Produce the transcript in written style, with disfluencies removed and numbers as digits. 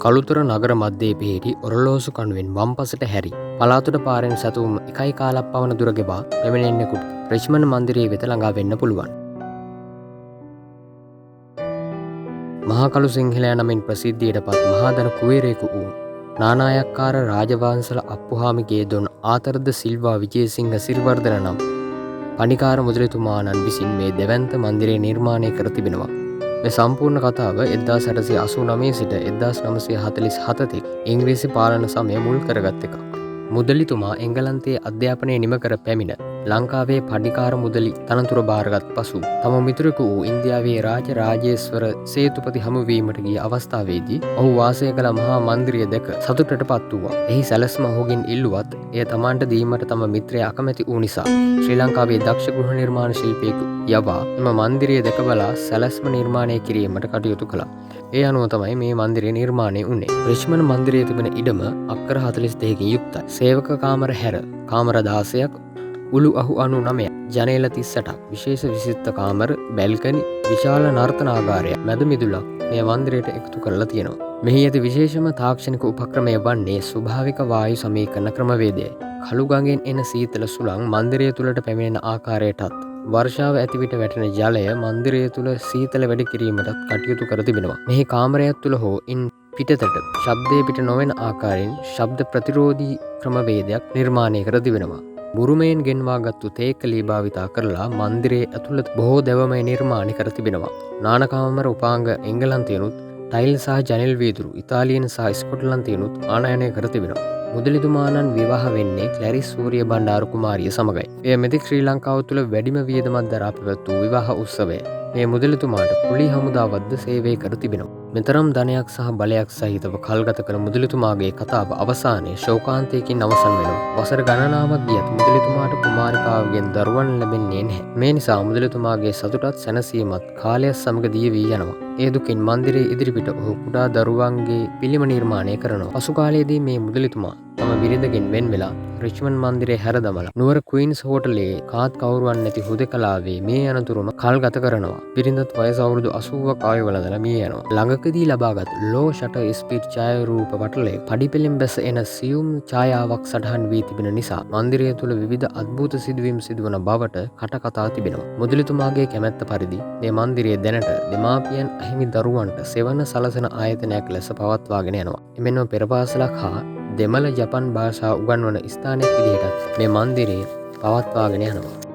කළුතර නගර මධ්‍යයේ පිහිටි ඔරලෝසු කණුවෙන් වම් පසට හැරි පළාතුඩ පාරෙන් සැතපුම් 1 කාලක් පමණ දුර ගෙවා පැමිණෙන්නෙකුට රිච්මන්ඩ් මන්දිරයේ වෙත ළඟා වෙන්න පුළුවන්. මහා කළු සිංහලයා නමින් ප්‍රසිද්ධියට පත් මහාධන කුවේරයෙකු වූ නානායක්කාර රාජවංශල අප්පුහාමිගේ දොන් ආතරද සිල්වා විජේසිංහ සිරිවර්ධන නම් පණිකාර මුදලිතුමාණන් විසින් මේ දෙවන්ත මන්දිරය නිර්මාණය කර තිබෙනවා. මේ සම්පූර්ණ කතාව 1889 සිට 1947 තෙක් ඉංග්‍රීසි පාලන සමය මුල් කරගත් එකක්. මුදලිතුමා එංගලන්තයේ අධ්‍යාපනය නිම කර පැමිණ ලංකාවේ පඩිකාර මුදලි තනතුර භාරගත් පසු තම මිතුරෙකු වූ ඉන්දියාවේ රාජ රාජේශ්වර සේතුපති හමුවීමට ගිය අවස්ථාවේදී ඔහු වාසය කළ මහා මන්දිරය දැක සතුටට පත් වූවා. එහි සැලැස්ම ඔහුගෙන් ඉල්ලුවත් එය තමාන්ට දීමට තම මිත්‍රයා අකමැති වූ නිසා ශ්‍රී ලංකාවේ දක්ෂ ගෘහ නිර්මාණ ශිල්පියෙකු යවා එම මන්දිරය දැක බලා සැලැස්ම නිර්මාණය කිරීමට කටයුතු කළා. ඒ අනුව තමයි මේ මන්දිරය නිර්මාණය වුණේ. රිච්මන්ඩ් මන්දිරයේ තිබෙන ඉඩම අක්කර 42කින් යුක්තයි. සේවක කාමර හැර කාමර 16ක්, උළු අහු 99ක්, ජනේල 38ක්, විශේෂ විසිත්ත කාමර, බැල්කනි, විශාල නර්තනාගාරයක්, මැද මිදුලක් මේ මන්දිරයට එකතු කරලා තියෙනවා. මෙහි ඇති විශේෂම තාක්ෂණික උපක්‍රමය වන්නේ ස්වභාවික වායු සමීකරණ ක්‍රමවේදයයි. කළු ගඟෙන් එන සීතල සුළං මන්දිරය තුළට පැමිණෙන ආකාරයටත් වර්ෂාව ඇති විට වැටෙන ජලය මන්දිරය තුළ සීතල වැඩි කිරීමටත් කටයුතු කර තිබෙනවා. මෙහි කාමරයක් තුළ හෝ ඉන් පිටතට ශබ්දය පිට නොවන ආකාරයෙන් ශබ්ද ප්‍රතිරෝධී ක්‍රමවේදයක් නිර්මාණය කර තිබෙනවා. බුරුමයෙන් ගෙන්වාගත්තු තේකලී භාවිතා කරලා මන්දිරයේ ඇතුළත බොහෝ දැවමය නිර්මාණය කර තිබෙනවා. නානකාමර උපාංග එංගලන්තයනුත් ටයිල් සහ ජනෙල් වීදුරු ඉතාලියන් සහ ස්කොට්ලන්තයනුත් ආනයනය කර තිබෙනවා. මුදලිතුමාණන් විවාහ වෙන්නේ ක්ලැරිස් සූරිය බණ්ඩාර කුමාරිය සමගයි. එය මෙතෙක් ශ්‍රී ලංකාව තුළ වැඩිම වියදමක් දරා පැවැත් වූ විවාහ උත්සවය. මේ මුදලිතුමාට කුලී හමුදාවත්ද සේවය කර තිබෙනවා. මෙතරම් ධනයක් සහ බලයක් සහිතව කල්ගත කළ මුදලිතුමාගේ කතාව අවසානයේ ශෝකාන්තයකින් අවසන් වෙනවා. වසර ගණනාවක් ගියත් මුදලිතුමාට කුමාරිකාවගෙන් දරුවන් ලැබෙන්නේ නැහැ. මේ නිසා මුදලිතුමාගේ සතුටත් සැනසීමත් කාලය සමග දිය වී යනවා. ඒ දුකින් මන්දිරයේ ඉදිරිපිට ඔහු කුඩා දරුවන්ගේ පිළිම නිර්මාණය කරනවා. පසු කාලයේදී මේ මුදලිතුමා තම බිරිඳගෙන් වෙන් වෙලා රිච්මන්ඩ් මන්දිරය හැර දමලා නුවර ක්වීන්ස් හෝටලයේ කාත් කවුරුවන් නැති හුදෙකලාවේ මේ අනතුරුම කල්ගත කරනවා. බිරිඳත් වයස අවුරුදු 80ක් ආයු වළඳලා මිය යනවා. ළඟකදී ලබාගත් ලෝ ෂටර් ස්පීඩ් ඡායාරූප පටලයේ පඩිපෙළෙන් බැස එන සියුම් ඡායාවක් සටහන් වී තිබෙන නිසා මන්දිරය තුළ විවිධ අద్භූත සිදුවීම් සිදුවන බවට කටකතා තිබෙනවා. මුදලිතුමාගේ කැමැත්ත පරිදි මේ මන්දිරය දැනට දෙමාපියන් අහිමි දරුවන්ට සෙවණ සලසන ආයතනයක් ලෙස පවත්වාගෙන යනවා. එමෙන්ම පෙරපාසලක් හා දෙමළ ජපන් භාෂා උගන්වන ස්ථානයක් විදිහටත් මේ මන්දිරය පවත්වාගෙන යනවා.